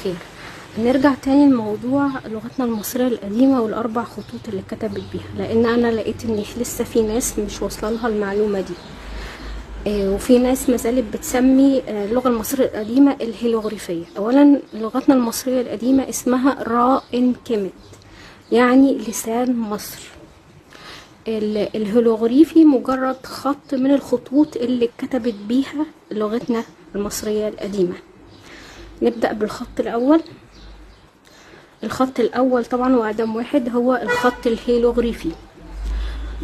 خير. نرجع تاني لموضوع لغتنا المصرية القديمة والأربع خطوط اللي كتبت بيها، لأن أنا لقيت إن لسه في ناس مش واصلة لها المعلومة دي، وفي ناس مازالت بتسمي اللغة المصرية القديمة الهيروغليفية. أولا لغتنا المصرية القديمة اسمها را إن كيمت، يعني لسان مصر. الهيروغليفي مجرد خط من الخطوط اللي كتبت بيها لغتنا المصرية القديمة. نبدأ بالخط الأول. الخط الأول طبعا وأقدم واحد هو الخط الهيروغليفي،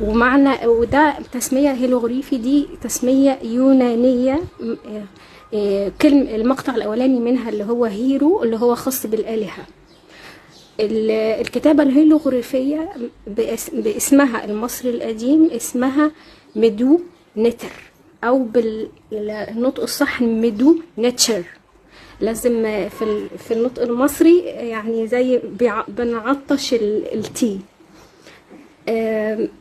ومعنى وده تسمية هيروغليفي دي تسمية يونانية. كلمة المقطع الأولاني منها اللي هو هيرو اللي هو خاص بالآلهة. الكتابة الهيروغليفية باسمها المصري القديم اسمها ميدو نتر، أو بالنطق الصح ميدو نتشر. لازم في النطق المصري يعني زي بنعطش التي.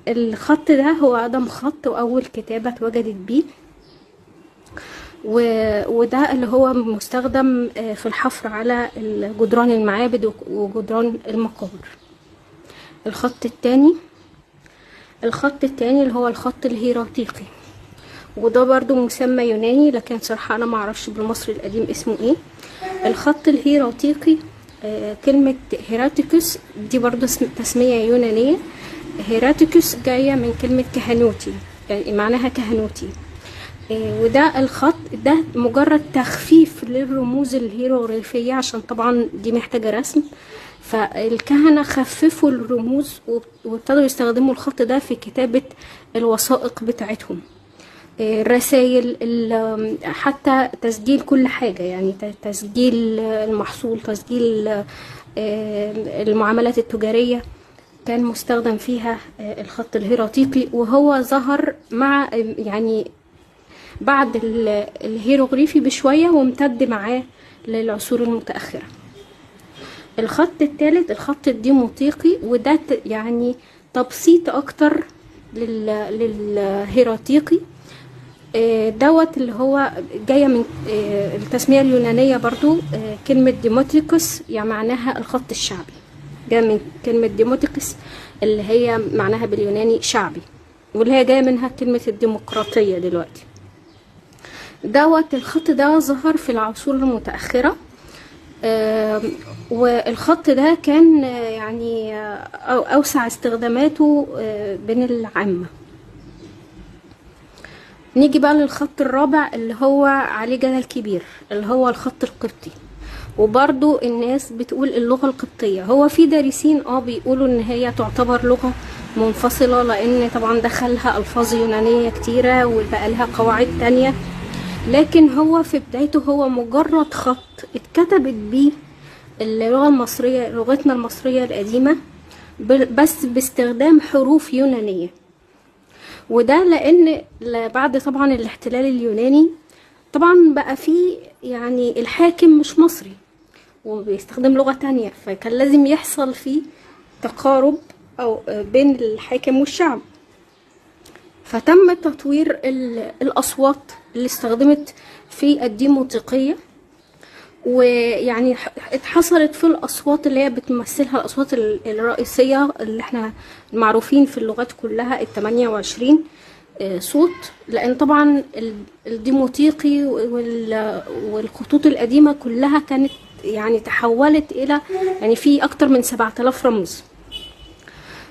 الخط ده هو أقدم خط وأول كتابة اتوجدت بيه، وده اللي هو مستخدم في الحفر على جدران المعابد وجدران المقابر. الخط الثاني اللي هو الخط الهيراتيقي، وده برضو مسمى يوناني لكن صراحة أنا معرفش بالمصري القديم اسمه ايه. الخط الهيراتيقي، كلمة هيراتيكوس دي برضو تسمية يونانية. هيراتيكوس جاية من كلمة كهنوتي، يعني معناها كهنوتي. وده الخط ده مجرد تخفيف للرموز الهيروغليفية، عشان طبعا دي محتاجة رسم، فالكهنة خففوا الرموز وابتدوا يستخدموا الخط ده في كتابة الوثائق بتاعتهم، الرسائل، حتى تسجيل كل حاجة، يعني تسجيل المحصول، تسجيل المعاملات التجارية كان مستخدم فيها الخط الهيراتيقي. وهو ظهر مع يعني بعد الهيروغليفي بشوية وامتد معاه للعصور المتأخرة. الخط الثالث الخط الديموطيقي، وده يعني تبسيط أكتر للهيراتيقي. دوت اللي هو جاية من التسمية اليونانية برضو، كلمة ديموتيكوس يعني معناها الخط الشعبي، جاية من كلمة ديموتيكوس اللي هي معناها باليوناني شعبي، واللي هي جاية منها كلمة الديمقراطية دلوقتي. دوت الخط ده ظهر في العصور المتأخرة، والخط ده كان يعني أوسع استخداماته بين العامة. نيجي بقى للخط الرابع اللي هو عليه جدل كبير، اللي هو الخط القبطي. وبرضو الناس بتقول اللغة القبطية، هو في دارسين بيقولوا ان هي تعتبر لغة منفصلة، لان طبعا دخلها ألفاظ يونانية كتيرة وبقى لها قواعد تانية، لكن هو في بدايته هو مجرد خط اتكتبت بيه اللغة المصرية، لغتنا المصرية القديمة، بس باستخدام حروف يونانية. وده لأن بعد طبعا الاحتلال اليوناني طبعا بقى فيه يعني الحاكم مش مصري وبيستخدم لغة تانية، فكان لازم يحصل فيه تقارب أو بين الحاكم والشعب، فتم تطوير الأصوات اللي استخدمت في الديموطيقية، ويعني اتحصلت في الأصوات اللي هي بتمثلها الأصوات الرئيسية اللي احنا معروفين في اللغات كلها 28 صوت، لأن طبعا الديموطيقي والخطوط القديمة كلها كانت يعني تحولت إلى يعني في أكتر من 7000 رمز.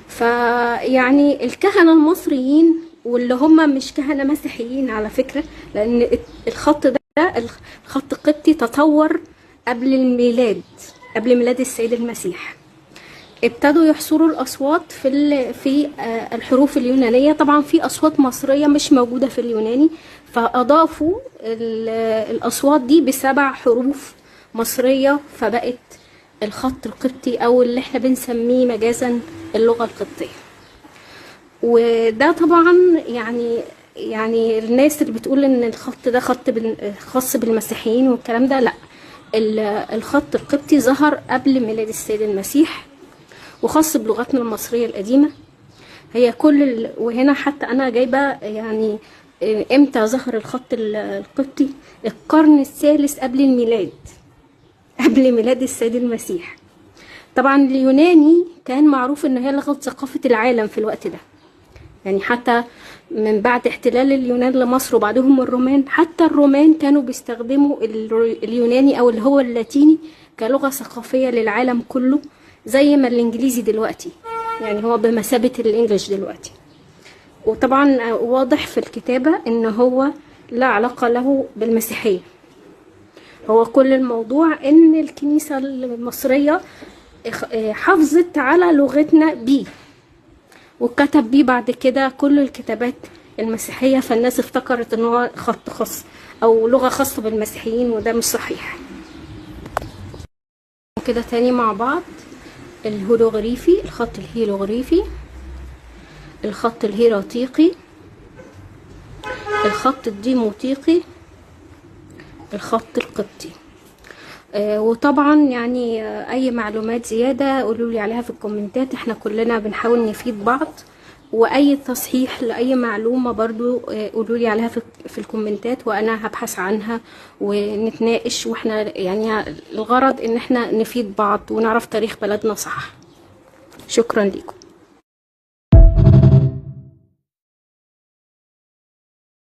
فيعني الكهنة المصريين واللي هم مش كهنة مسيحيين على فكرة، لأن الخط ده الخط القبطي تطور قبل الميلاد، قبل ميلاد السيد المسيح، ابتدوا يحصروا الأصوات في الحروف اليونانية. طبعا في أصوات مصرية مش موجودة في اليوناني، فأضافوا الأصوات دي ب7 حروف مصرية، فبقت الخط القبطي أو اللي احنا بنسميه مجازا اللغة القبطية. وده طبعا يعني الناس اللي بتقول ان الخط ده خط خاص بالمسيحيين والكلام ده، لا، الخط القبطي ظهر قبل ميلاد السيد المسيح وخاص بلغتنا المصرية القديمة. هي كل وهنا حتى انا جايبة يعني امتى ظهر الخط القبطي، القرن الثالث قبل الميلاد، قبل قبل ميلاد السيد المسيح. طبعا اليوناني كان معروف ان هي لغة ثقافة العالم في الوقت ده، يعني حتى من بعد احتلال اليونان لمصر وبعدهم الرومان، حتى الرومان كانوا بيستخدموا اليوناني او اللي هو اللاتيني كلغة ثقافية للعالم كله، زي ما الانجليزي دلوقتي، يعني هو بمثابة الانجليش دلوقتي. وطبعا واضح في الكتابة ان هو لا علاقة له بالمسيحية، هو كل الموضوع ان الكنيسة المصرية حافظت على لغتنا بيه، وكتب بيه بعد كده كل الكتابات المسيحية، فالناس افتكرت ان هو خط خاص او لغة خاصة بالمسيحيين، وده مش صحيح. كده تاني مع بعض: الهيروغليفي، الخط الهيروغليفي، الخط الهيراطيقي، الخط الديموطيقي، الخط القبطي. وطبعا يعني اي معلومات زيادة قولوا لي عليها في الكومنتات، احنا كلنا بنحاول نفيد بعض، واي تصحيح لاي معلومة برضو قولوا لي عليها في الكومنتات، وانا هبحث عنها ونتناقش، واحنا يعني الغرض ان احنا نفيد بعض ونعرف تاريخ بلدنا صح. شكرا لكم.